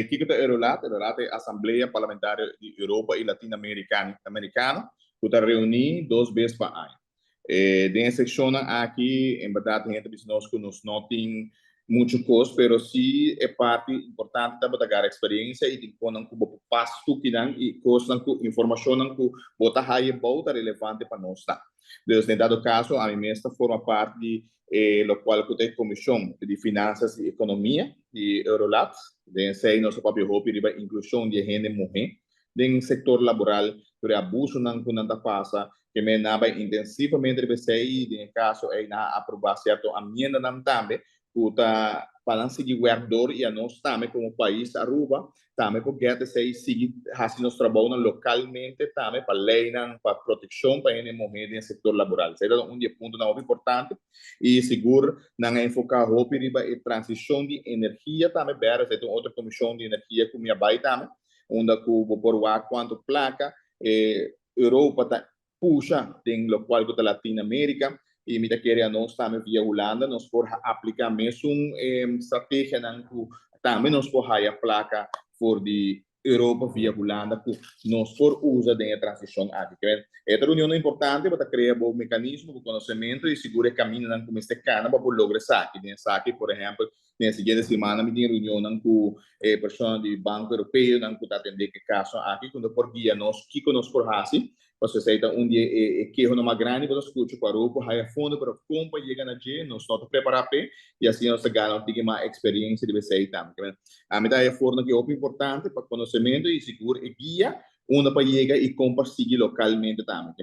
Kiko ta Eurolat? Eurolat ta e Asamblea Parlamentario di Europa i Latino Americano ku ta reuní dos bes pa aña. Den e sekshonnan aki en bèrdat hende ta bisa nos ku nos no tin muchu kos, pero si e parti importante ta bo ta gara eksperensia i tin konan ku bo por pas tukinan i kosnan ku informashonnan ku bo ta haya bou ta relevante pa nos ta. Dus den dado kaso ami mes ta forma parti di e lokual ku ta e Komishon di Finansas i Ekonomia di Eurolat. Den esei nos a papia hopi riba inklushon di e hende muhé den sektor laboral, tur e abusonan ku nan ta pasa, ke men nan a bai intensivamente riba esei i den e kaso ei nan a aprobá sierto amiendanan tambe ku ta pa nan sigui wèrk dor i anos tambe komo pais Aruba tambe por gèt esei sigui hasi nos trabounan lokalmente tambe pa leinan pa protekshon pa hende muhé den sektor laboral. Esei ta un di e puntonan hopi importante i sigur nan a enfoká hopi riba e transishon di energia tambe bèrdè esei ta un otro komishon di energia ku mi a bai tambe unda ku bo por wak kuantu plaka e Europa ta pusha den lokual ku ta Latin Amerika i mi ta kere anos tambe via Hulanda nos por aplika mesun strategianan ku tambe nos por haya plaka for di Europa via Hulanda ku nos por usa den e transishon aki. Ke e ta reunionnan importante bo ta krea bo mekanismo, bo konosementu i sigur e kamindanan ku mester kana pa bo logra esaki. Den esaki por ehèmpel Den e siguiente simana mi tin reunionnan ku e persona di Banko Europeo nan ku ta atendé ku e kaso aki ku no por guia nos kiko nos por hasi pasobra esei ta un di e kehonan mas grandi ku nos skucha ku Aruba por haya fondo pero kon pa yega na dje nos no ta prepará p'e i asina nos ta gana un tiki mas eksperensia riba esei tambe. Ami ta haya forma ki hopi importante pa konosementu i sigur e guia unda pa yega i kon pa sigui lokalmente tambe.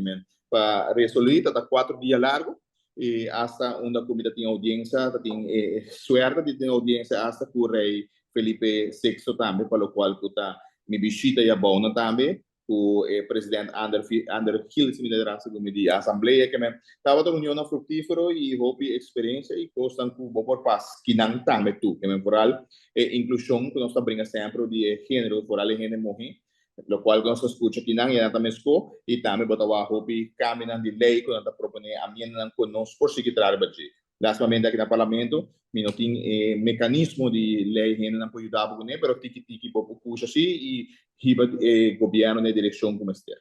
Pa resolví ta ta 4 dia largu i hasta unda ku mi ta tin oudiensia, ta tin e suerte di tin oudiensia hasta ku Rei Felipe VI tambe, pa lokual ku ta mi bishita i abou tambe ku e president Ander Ander Gil, si mi ta rasa ku mi di asamblea ke men tabata reunionnan fruktífero i hopi eksperensia i kosnan ku bo por pas kinan tambe tu ke men vooral e inklushon ku nos ta bringa semper di e género, vooral e hende muhé, lokual ku nos ta skucha kinan i nan ta meskó i tambe bo ta wak hopi kambionan di lei ku nan ta proponé, amiendanan ku nos por sigui traha riba dje. Lastimamente aki na parlamento mi no tin e mekanismo di lei hendenan por yuda bo kuné, pero tiki tiki bo por pusha si i hiba e gobièrnu na e direkshon ku mester.